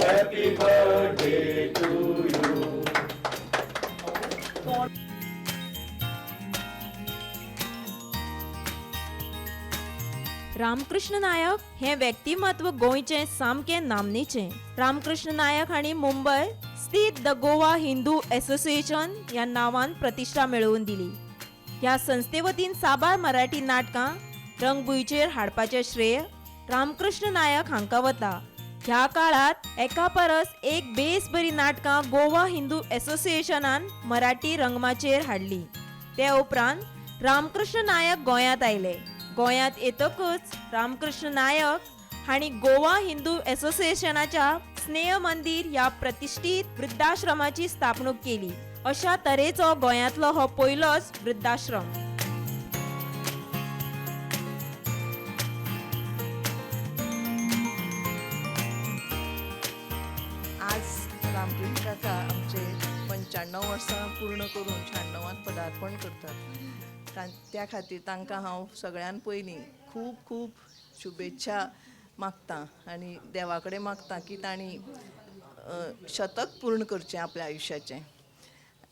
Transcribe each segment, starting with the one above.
Happy birthday to you. Ramakrishna Naik हें व्यक्तिमत्व गोंयचें सामकें नामनेचें. रामकृष्ण नायक हांणी मुंबय स्थित the Goa Hindu association ह्या नांवान प्रतिश्ठा मेळोवन दिली. ह्या संस्थे वतीन साबार मराठी नाटकां रंगभुंयचेर हाडपाचें श्रेय रामकृष्ण नायक हांकां वता. ह्या काळांत एका परस एक बेस बरी नाटकां गोवा हिंदू एसोसिएशनान मराठी रंगमाचयेर हाडली. ते उपरांत रामकृष्ण नायक गोंयांत आयले. गोंयांत येतकच रामकृष्ण नायक हांणी गोवा हिंदू एसोसिएशनाच्या स्नेह मंदिर ह्या प्रतिश्ठीत वृद्धाश्रमाची स्थापणूक केली. अशा तरेचो गोंयांतलो हो पयलोच वृद्धाश्रम. आज रामकृष्ण काका आमचे 95 वर्सां पूर्ण करून 96वांत पदार्पण करतात. त्या खातीर तांकां हांव सगळ्यान पयलीं खूब खूब शुभेच्छा मागता आनी देवा कडेन मागता की तांणी शतक पूर्ण करचें आपल्या आयुश्याचें.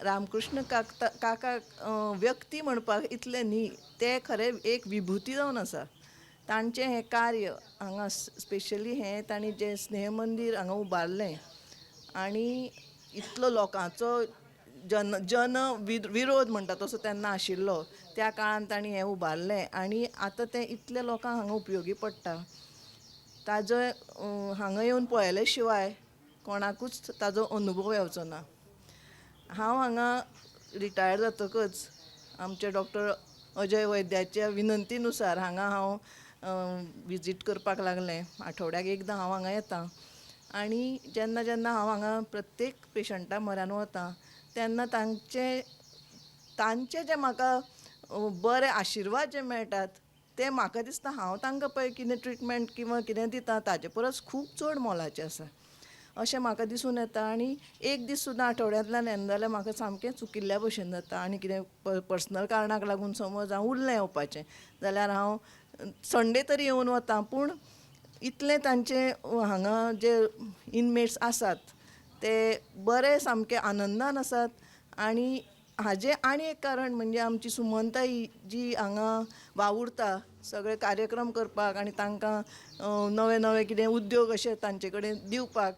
रामकृष्ण काका व्यक्ती म्हणपाक इतलें न्ही, ते खरें एक विभुती जावन आसा. तांचें हें कार्य हांगा स्पेशली हें तांणी जें स्नेह मंदीर हांगा उबारलें आनी इतलो लोकांचो जन जन विरोध म्हणटा तसो तेन्ना आशिल्लो, त्या काळान तांणी हें उबारलें आनी आतां तें इतल्या लोकांक हांगा उपयोगी पडटा. ताजो हांगा येवन पळयले शिवाय कोणाकूच ताजो अनुभव येवचो ना. हांव हांगा रिटायर जातकच आमचे डॉक्टर अजय वैद्याच्या विनंतीनुसार हांगा हांव विजीट करपाक लागलें. आठवड्याक एकदां हांव हांगा येता आनी जेन्ना जेन्ना हांव हांगा प्रत्येक पेशंटा म्हऱ्यान वता तेन्ना तांचे तांचे जे म्हाका बरे आशिर्वाद जे मेळटात ते म्हाका दिसता हांव तांकां पळय कितें ट्रिटमेंट किंवां कितें दिता ताजे परस खूब चड मोलाचें आसा अशें म्हाका दिसून येता. आनी एक दीस सुद्दां आठवड्यांतल्यान येना जाल्यार म्हाका सामकें चुकिल्ल्या भशेन जाता आनी कितें पर्सनल कारणाक लागून समज हांव उरलें येवपाचें जाल्यार हांव संडे तरी येवन वता. पूण इतलें तांचें हांगा जे इनमेट्स आसात ते बरे सामके आनंदान आसात. आनी हाजें आनी एक कारण म्हणजे आमची सुमनताई जी हांगा वावुरता सगळे कार्यक्रम करपाक आनी तांकां नवे नवे कितें उद्योग अशे तांचे कडेन दिवपाक,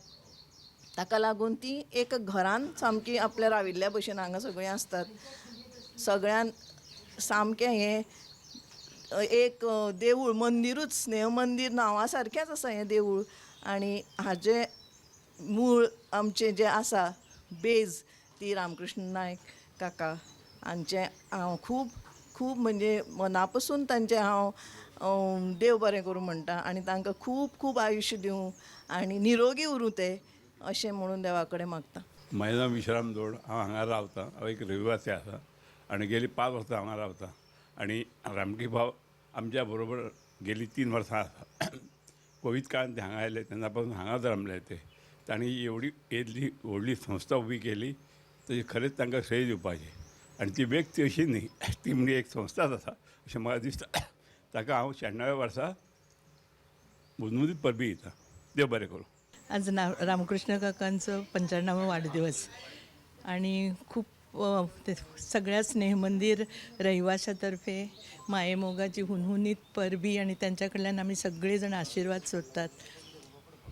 ताका लागून ती एक घरान सामकी आपल्या राविल्ल्या भशेन हांगा सगळीं आसतात. सगळ्यान सामकें हें एक देवूळ मंदिरूच स्नेह मंदीर नांवा सारकेंच आसा हें देवूळ. आनी हाजें मूळ आमचें जें आसा बेज ती रामकृष्ण नायक काका हांचें हांव खूब खूब म्हणजे मना पसून तांचें हांव देव बरें करूं म्हणटा आनी तांकां खूब खूब आयुश्य दिवं आनी निरोगी उरूं ते अशें म्हणून देवा कडेन मागता. म्हजें नांव विश्राम दोड, हांव हांगा रावतां. हांव एक रहिवासी आसा आनी गेली 5 वर्सां हांगा रावता आनी रामकी भाव आमच्या बरोबर गेली 3 वर्सां आसा. कोवीड काळान ते हांगा आयले तेन्ना पासून हांगाच रावले ते. तांणी एवढी इतली व्हडली संस्था उबी केली तशी खरेंच तांकां श्रेय दिवपाचें. आनी ती व्यक्ती अशी न्ही, ती म्हणजे एक संस्थाच आसा अशें म्हाका दिसता. ताका हांव 96 वर्सां मुजमुजीत परबी दिता. देव बरें करूं. आज रामकृष्ण काकांचो 95 वाढदिवस आणि खूप ते सगळ्या स्नेहमंदिर रहिवाशातर्फे मायेमोगाची हुनहुनीत परबी आणि त्यांच्याकडल्यान आम्ही सगळेजण आशीर्वाद सोडतात.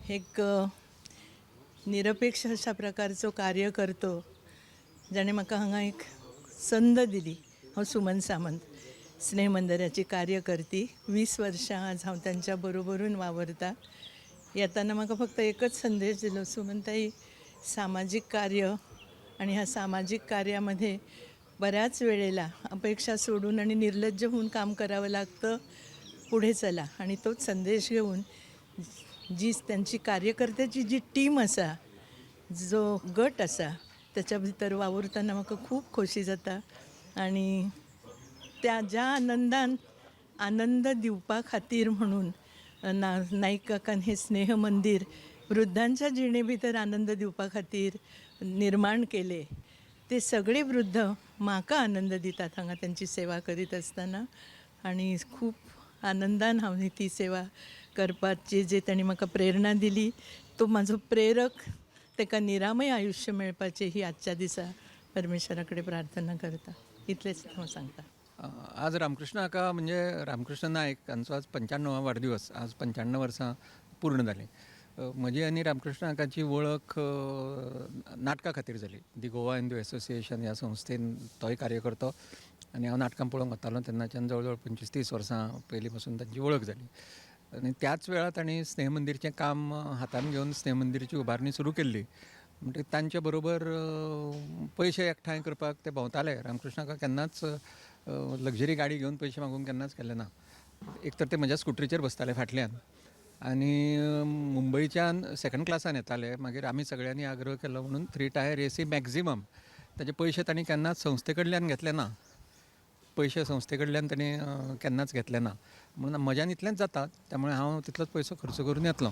एक निरपेक्ष अशा प्रकारचो कार्य करतो ज्याने म्हाका हांगा एक संद दिली. हांव सुमन सामंत, स्नेहमंदिराची कार्यकर्ती. 20 वर्षां आज हांव तांच्या बरोबरून वावरता. येताना म्हाका फक्त एकच संदेश दिलो, सुमनताई सामाजिक कार्य आणि ह्या सामाजिक कार्यामध्ये बऱ्याच वेळेला अपेक्षा सोडून आणि निर्लज्ज होऊन काम करावं लागतं, पुढे चला. आणि तोच संदेश घेऊन जी त्यांची कार्यकर्त्याची जी टीम आसा, जो गट आसा, त्याच्या भितर वावुरतना म्हाका खूब खोशी जाता. आणि त्या ज्या आनंदान आनंद दिवपा खातीर म्हणून नाईक काकान हे स्नेह मंदिर वृद्धांच्या जिणे भितर आनंद दिवपा खातीर निर्माण केले, ते सगळे वृद्ध म्हाका आनंद दितात हांगा त्यांची सेवा करीत आसतना. आणि खूप आनंदान हांव ती सेवा करपाची जे तांणी म्हाका प्रेरणा दिली तो म्हाजो प्रेरक, ताका निरामय आयुश्य मेळपाचें ही आजच्या दिसा परमेश्वरा कडेन प्रार्थना करता. इतलेंच हांव सांगता. आज रामकृष्ण काका म्हणजे रामकृष्ण नायक हांचो आज 95 वाडदिवस. आज 95 वर्सां पूर्ण जालीं. म्हजी आनी रामकृष्ण काकाची वळख नाटका खातीर जाली. दी गोवा हिंदू एसोसिएशन ह्या संस्थेन तोय कार्यकर्तो आनी हांव नाटकां पळोवंक वतालो तेन्नाच्यान जवळ जवळ 25-30 वर्सां पयलीं पासून तांची वळख जाली. आनी त्याच वेळार तांणी स्नेह मंदिरचें काम हातान घेवन स्नेह मंदिरची उबारणी सुरू केल्ली. म्हणटकीर तांचे बरोबर पयशे एकठांय करपाक ते भोंवताले. रामकृष्ण काका केन्नाच लग्जरी गाडी घेवन पयशे मागूंक केन्नाच गेले ना. एक तर ते म्हज्या स्कुटरीचेर बसताले फाटल्यान आनी मुंबयच्यान सेकंड क्लासान येताले. मागीर आमी सगळ्यांनी आग्रह केलो म्हणून 3 टायर एसी मॅक्झिमम. ताजे पयशे तांणी केन्नाच संस्थे कडल्यान घेतले ना. पयशे संस्थे कडल्यान तांणी केन्नाच घेतले ना. म्हणून म्हज्यान इतलेंच जाता, त्यामुळे हांव तितलोच पयसो खर्च करून येतलो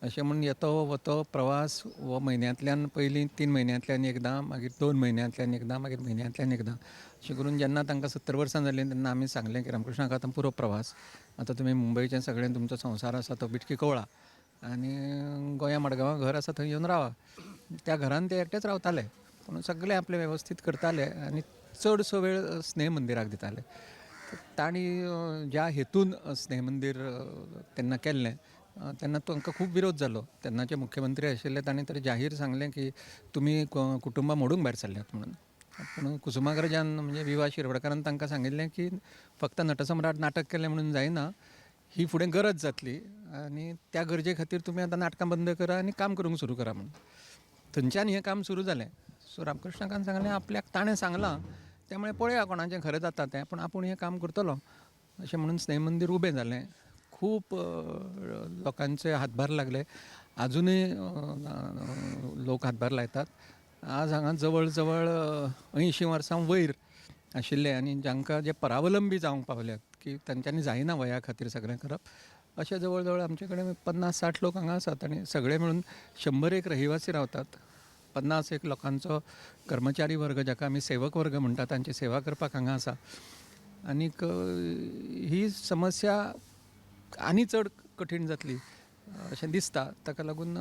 अशें म्हूण येतो वतो प्रवास हो म्हयन्यांतल्यान पयलीं 3 म्हयन्यांतल्यान एकदां, मागीर 2 म्हयन्यांतल्यान एकदां, मागीर म्हयन्यांतल्यान एकदां अशें करून जेन्ना तांकां 70 वर्सां जालीं तेन्ना आमी सांगलें की रामकृष्ण काका आतां पुरो प्रवास, आतां तुमी मुंबयचें सगळें तुमचो संवसार आसा तो बिटकी कवळा आनी गोंया मडगांवां घर आसा थंय येवन रावा. त्या घरान ते एकटेच रावताले, पूण सगळें आपलें वेवस्थीत करताले आनी चडसो वेळ स्नेह मंदिराक दिताले. तांणी ज्या हेतून स्नेह मंदीर तेन्ना केल्लें तेन्ना तांकां खूब विरोध जालो. तेन्नाचे मुख्यमंत्री आशिल्ले तांणी तर जाहीर सांगलें की तुमी कुटुंबां मोडूंक भायर सरल्यात म्हणून. पूण कुसुमाग्रजान म्हणजे विवा शिरवडकारान तांकां सांगिल्लें की फक्त नटसम्राट नाटक केलें म्हणून जायना, ही फुडें गरज जातली आनी त्या गरजे खातीर तुमी आतां नाटकां बंद करा आनी काम करूंक सुरू करा म्हणून. थंयच्यान हें काम सुरू जालें. सो रामकृष्ण काकान सांगलें आपल्याक ताणें सांगलां त्यामुळे पळया कोणाचें खरें जाता तें, पूण आपूण हें काम करतलो अशें म्हणून स्नेह मंदीर उबें जालें. खूब लोकांचे हातभार लागले, आजुनूय लोक हातभार लायतात. आज हांगा जवळ जवळ 80 वर्सां वयर आशिल्ले आनी जांकां जे परावलंबी जावंक पावल्यात की तांच्यांनी जायना वया खातीर सगळें करप, अशे जवळ जवळ आमचे कडेन 50-60 लोक हांगा आसात आनी सगळे मेळून 100 रहिवासी रावतात. 50 लोकांचो कर्मचारी वर्ग जाका आमी सेवक वर्ग म्हणटात तांची सेवा करपाक हांगा आसा. आनीक ही समस्या आनी चड कठीण जातली अशें दिसता. ताका लागून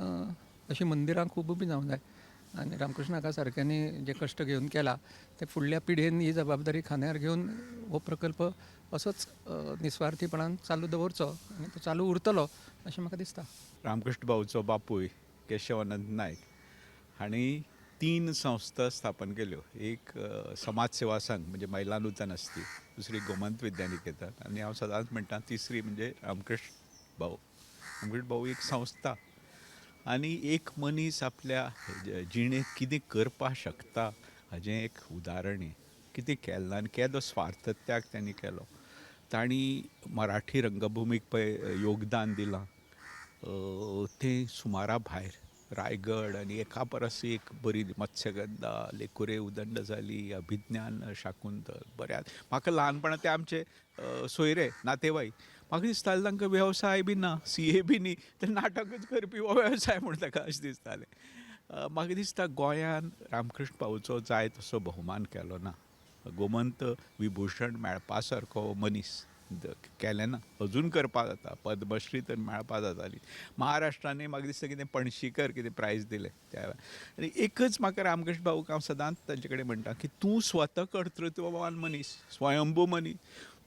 अशीं मंदिरां खूब उबीं जावंक जाय आनी रामकृष्ण काका सारक्यांनी जे कश्ट घेवन केला ते फुडल्या पिढयेन ही जबाबदारी खांद्यार घेवन हो प्रकल्प असोच निस्वार्थीपणान चालू दवरचो आनी तो चालू उरतलो अशें म्हाका दिसता. रामकृष्ण भाऊचो बापूय केशवानंद नायक हांणी 3 संस्था स्थापन केल्यो. एक समाज सेवा संघ म्हणजे महिला नूतन आसती, दुसरी गोमंत विद्यानिकेतन आनी हांव सदांच म्हणटा तिसरी म्हणजे रामकृष्ण भाऊ. रामकृष्ण भाऊ एक संस्था आनी एक मनीस आपल्या जिणेंत कितें करपाक शकता हाजें एक उदाहरण हें. कितें केलें ना आनी केदो स्वार्थत्याग तांणी केलो. तांणी मराठी रंगभुमीक पळय योगदान दिलां तें सुमारा भायर. रायगड आनी एका परस एक बरी मत्स्यगंधा, लेकुरे उदंड जाली, अभिज्ञान शाकुंतल, बऱ्याच म्हाका ल्हानपणांत ते आमचे सोयरे नातेवाईक, म्हाका दिसतालें तांकां वेवसाय बी ना, CA बी न्ही, ते नाटकच करपी हो वेवसाय म्हूण ताका अशें दिसतालें. म्हाका दिसता गोंयान रामकृष्ण भाऊचो जाय तसो बहुमान केलो ना. गोमंत विभूषण मेळपा सारको मनीस केलें ना, अजून करपा जाता. पद्मश्री तर मेळपा जाताली. महाराष्ट्रानूय म्हाका दिसता कितें पणशीकर कितें प्रायज दिलें त्या वेळार. आनी एकच म्हाका रामकृष्ण भाऊक हांव सदांच तांचे कडेन म्हणटा की तूं स्वता कर्तृत्ववान मनीस, स्वयंभू मनीस,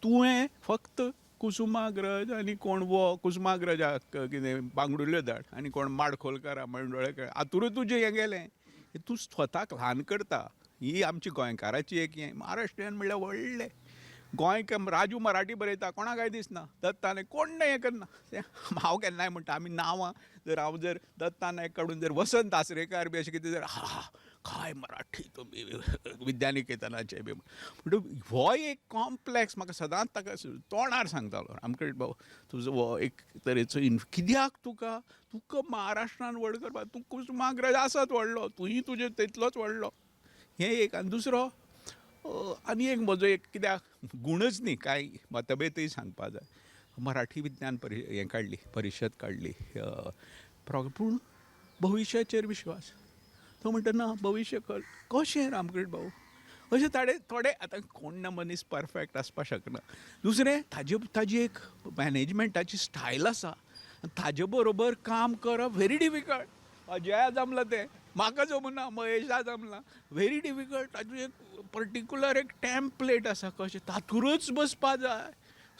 तुवें फक्त कुसुमाग्रज आनी कोण वो कुसुमाग्रजाक कितें बांगडुल्यो धाड आनी कोण माडखोलकारा मंडोळेकर हातूंत तुजें हें गेलें, तूं स्वताक ल्हान करता. ही आमची गोंयकाराची एक हें, महाराष्ट्रीयन म्हणल्यार व्हडलें गोंय राजू मराठी बरयता, कोणाक कांय दिसना, दत्ता नायक कोण हें करना. हांव केन्नाय म्हणटा आमी नांवां जर हांव जर दत्ता नायक काडून जर वसंत आसरेकार बी अशें कितें जर हा काय मराठी तुमी विद्यानिकेतनाचे बी म्हणटा, हो एक कॉम्प्लेक्स म्हाका सदांच ताका तोंडार सांगतालो रामकृष्ण भाऊ तुजो हो एक तरेचो कित्याक तुका तुका महाराष्ट्रान व्हड करपाक, तूं कुसुमाग्रज आसात व्हडलो, तूंय तुजे तितलोच व्हडलो. हें एक. आनी दुसरो आनी एक म्हजो एक कित्याक गुणच न्ही कांय मतभेदय सांगपा जाय, मराठी विज्ञान हें काडली, परिशद काडली, पूण भविश्याचेर विश्वास. तो म्हणटा ना भविश्य कशें रामकृष्ण भाऊ अशें ताणें थोडे आतां कोण ना मनीस परफेक्ट आसपाक शकना. दुसरें ताजी एक मॅनेजमेंटाची स्टायल आसा, ताजे बरोबर काम करप व्हेरी डिफिकल्ट. अजया जमलां तें, म्हाका जमुना, महेशा जमलां. Very difficult. ताजो एक पर्टिक्युलर एक टॅम्पलेट आसा कशें तातूंतच बसपा जाय,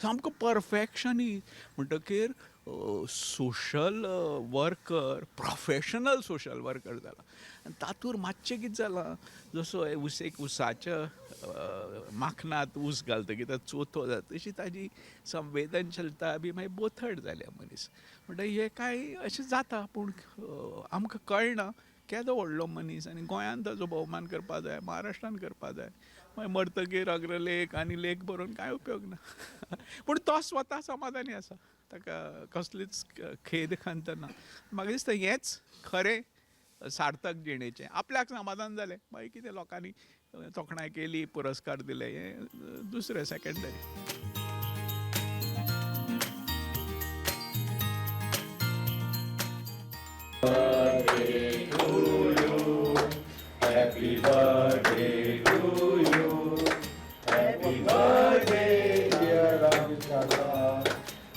सामको परफॅक्शनिस्ट. म्हणटकीर social worker, professional social worker जाला. आनी तातूंत मातशें कितें जालां, जसो ऊस एक ऊसाच्या माखनात ऊस घालतकीर तो चोथो जाता, तशी ताजी संवेदनशीलता बी मागीर बोथट जाल्या मनीस. म्हणटकीर हें कांय अशें जाता, पूण आमकां कळना केदो व्हडलो मनीस. आनी गोंयांत ताजो भोवमान करपा जाय, महाराष्ट्रान करपा जाय. मागीर मरतकीर अग्रलेख आनी लेख बरोवन कांय उपयोग ना. पूण तो स्वता समाधानी आसा, ताका कसलीच खेद खंत ना. म्हाका दिसता हेंच खरें सार्थक जिणेचें. आपल्याक समाधान जालें, मागीर कितें लोकांनी तोखणाय केली, पुरस्कार दिले, हें दुसरें secondary. Happy birthday to you. Happy birthday, dear Ramkaka.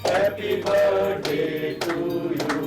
Happy birthday to you.